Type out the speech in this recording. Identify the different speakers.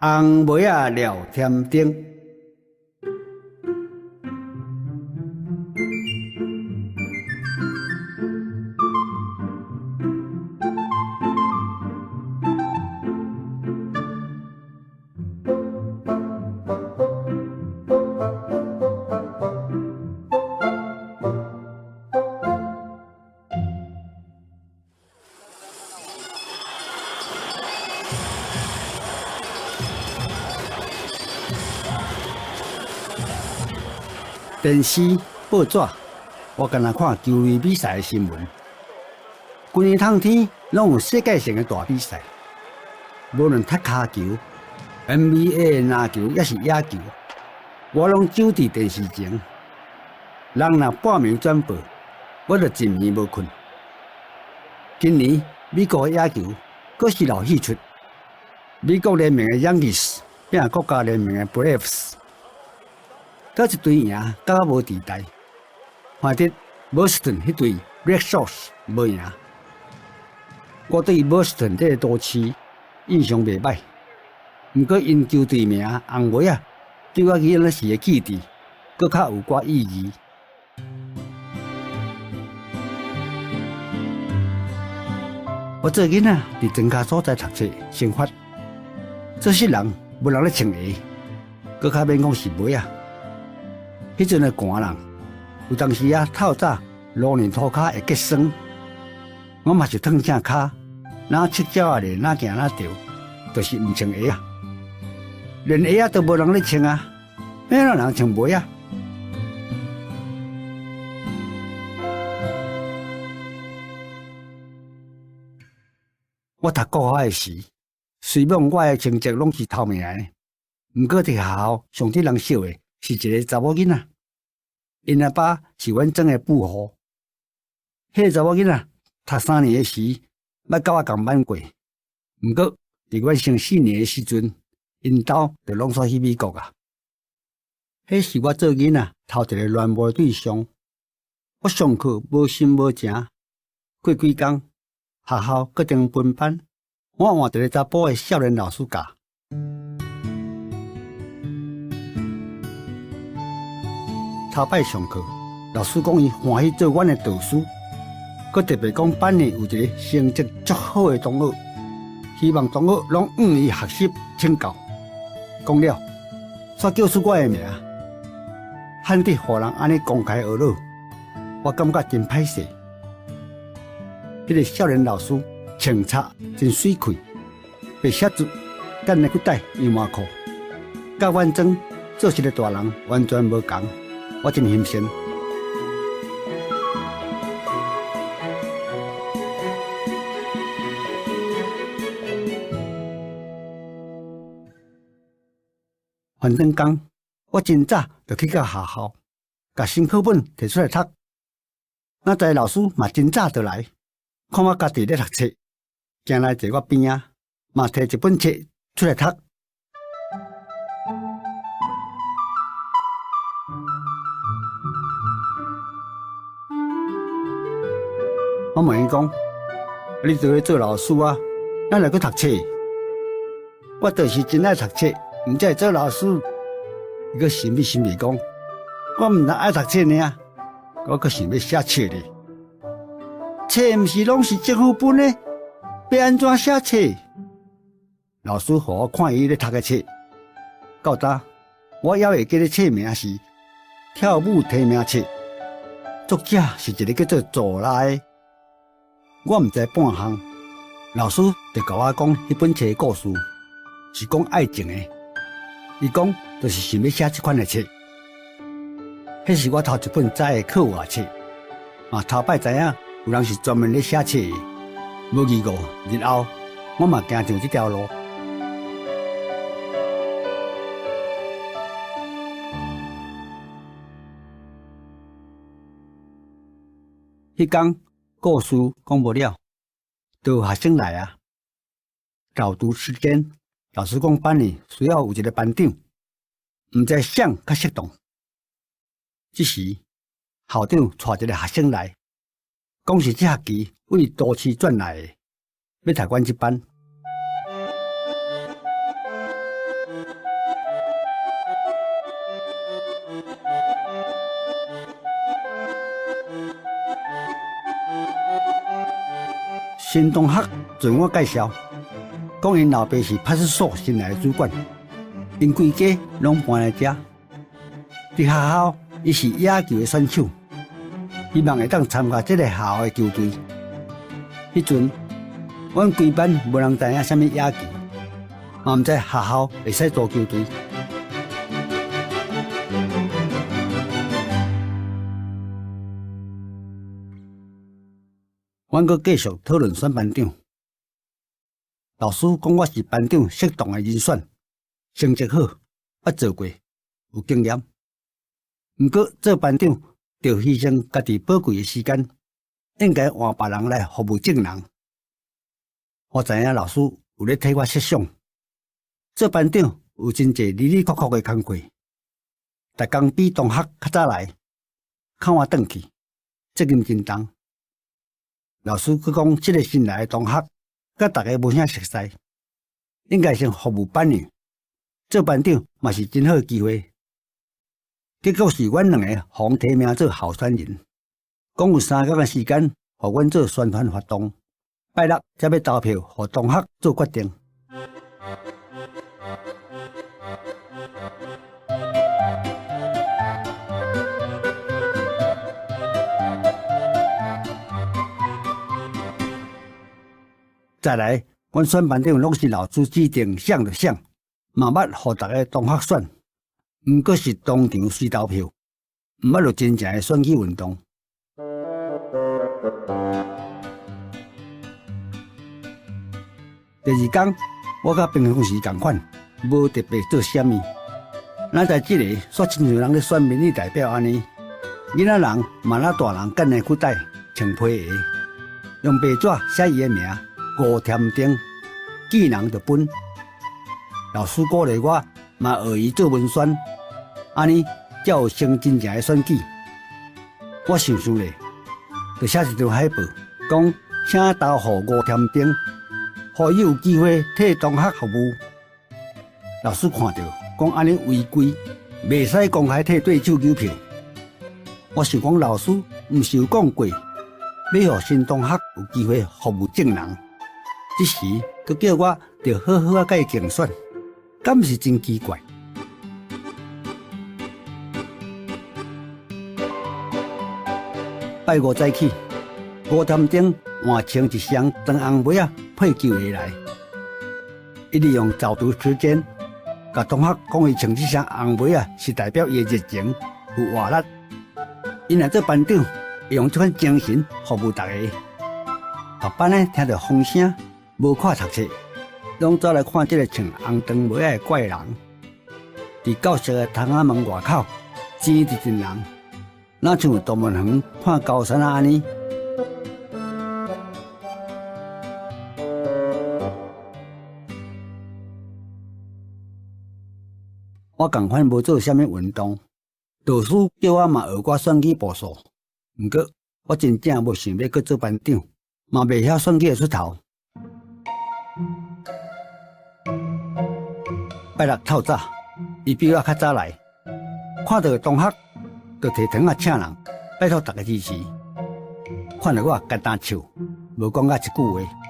Speaker 1: 紅梅仔廖添丁。電視、報紙，我干焦看球類比賽的新聞。規年冬天攏有世界性的大比賽，無論踢跤球、NBA 籃球，抑是野球，我攏守佇電視前。人若半暝轉播，我就一暝無睏。今年美國野球閣是鬧戲出，美國聯盟的 Yankees 拚國家聯盟的 Braves，閣一隊贏，閣較無佇代，換佇 Boston 彼隊 Red Sox 無贏。我對 Boston 這个都市印象袂䆀，毋過𪜶球隊名紅襪仔，對我囡仔時的記憶，閣較有寡意義。我做囡仔佇莊跤所在讀冊生活，做細人無人咧穿鞋，閣較免講是襪仔。彼陣的寒人，有當時啊透早路泥塗跤會結霜，我嘛是褪正跤，若赤腳仔咧，若行若著，就是毋穿鞋仔，連鞋仔都無人咧穿啊，欲按怎人穿襪仔？我讀國小的時，雖罔我的成績攏是頭名的，毋過佇學校上得人笑的是一个查某囡仔，𪜶阿爸是阮莊的富戶。彼个查某囡仔讀三年的時，捌佮我仝班過，毋過佇阮升四年的時陣，𪜶兜就攏煞去美國啊。彼是我做囡仔頭一个戀慕的對象。我上課無心無情，過幾工學校決定分班，我換一个查埔的少年老師教。頭擺上課，老師講伊歡喜做阮的導師，閣特別講班裡有一个成績足好的同學，希望同學攏向伊學習請教。講了，煞叫出我的名，罕得予人按呢公開呵咾，我感覺真歹勢。彼个少年老師穿插真媠氣，白色子簡的褲帶羊毛褲，佮阮莊做一个大人完全無仝，我真欣羨。反轉工，我真早就去到學校，共新課本提出來讀。哪知老師嘛真早就來，看我家己咧讀冊，行來坐我邊仔，嘛提一本冊出來讀。我問伊講：你做咧做老師啊，哪來閣讀冊？我就是真愛讀冊，毋才會做老師。伊閣神秘神秘講：我毋但愛讀冊爾，我閣想欲寫冊咧。冊毋是攏是政府分的，欲按怎寫冊？老師予我看伊咧讀的冊，到今我猶會記得冊名是《跳舞提名冊》，作者是一个叫做左拉的。我毋知半項，老師就共我講彼本冊的故事，是講愛情的。伊講就是想欲寫這款的冊。彼是我頭一本知的課外冊，嘛頭擺知影有人是專門咧寫冊的。無疑過，日後我嘛行上這條路。彼工故事講無了，就有學生來啊。導讀時間，老師講班裡需要有一个班長，毋知啥較適當。這時校長帶一个學生來，講是這學期為都市轉來的，欲讀阮這班。新同學自我介紹，講𪜶老爸是派出所新來的主管，𪜶規家攏搬來遮。佇學校，伊是野球的選手，希望會當參加這个學校的球隊。彼陣，阮規班無人知影啥物野球，嘛毋知學校會使組球隊。阮閣繼續討論選班長。老師講我是班長適當的人選，成績好，捌做過，有經驗。毋過做班長，著犧牲家己寶貴的時間，應該換別人來服務眾人。我知影老師有咧替我設想，做班長有真濟離離扣扣的工課，逐工比同學較早來，較晚轉去，責任真重。老師閣講，這个新來的同學佮逐家無啥熟似，應該先服務班長，做班長嘛是真好的機會。結果是阮兩个予人提名做候選人，講有3工的時間，予阮做宣傳活動，拜六才欲投票，予同學做決定。再來，阮選班長攏是老師指定誰就誰，嘛捌予逐个同學選，毋過是當場隨投票，毋捌有真正的選舉運動。第二工，我佮平常時仝款，無特別做啥物。若在這个煞親像人咧選民意代表按呢，囡仔人嘛若大人簡的褲帶穿皮鞋，用白紙寫伊的名吳添丁，見人就分。老師鼓勵我，嘛學伊做文宣，按呢才有成真正的選舉。我想想咧，就寫一張海報，講請投予吳添丁，予伊有機會替同學服務。老師看著，講按呢違規，袂使公開替對手求票。我想講老師毋是有講過，欲予新同學有機會服務眾人，這時閣叫我著好好仔共伊競選，敢毋是真奇怪？拜五早起，吳添丁換穿一雙長紅襪仔配球鞋來，伊利用早讀時間，共同學講伊穿這雙紅襪仔是代表伊的熱情有活力。伊若做班長，會用這款精神服務大家。別班呢聽著風聲，無看讀冊，攏走來看這个穿紅長襪仔的怪人。佇教室的窗仔門外口，擠一陣人，若像動物園看高山仔按呢。我仝款無做啥物運動，導師叫我嘛學寡選舉步數，毋過我真正無想欲閣做班長，嘛袂曉選舉會出頭。拜六透早，伊比我較早來，看著同學，就提糖仔請人，拜託逐家支持。看著我干焦笑，無講甲一句話。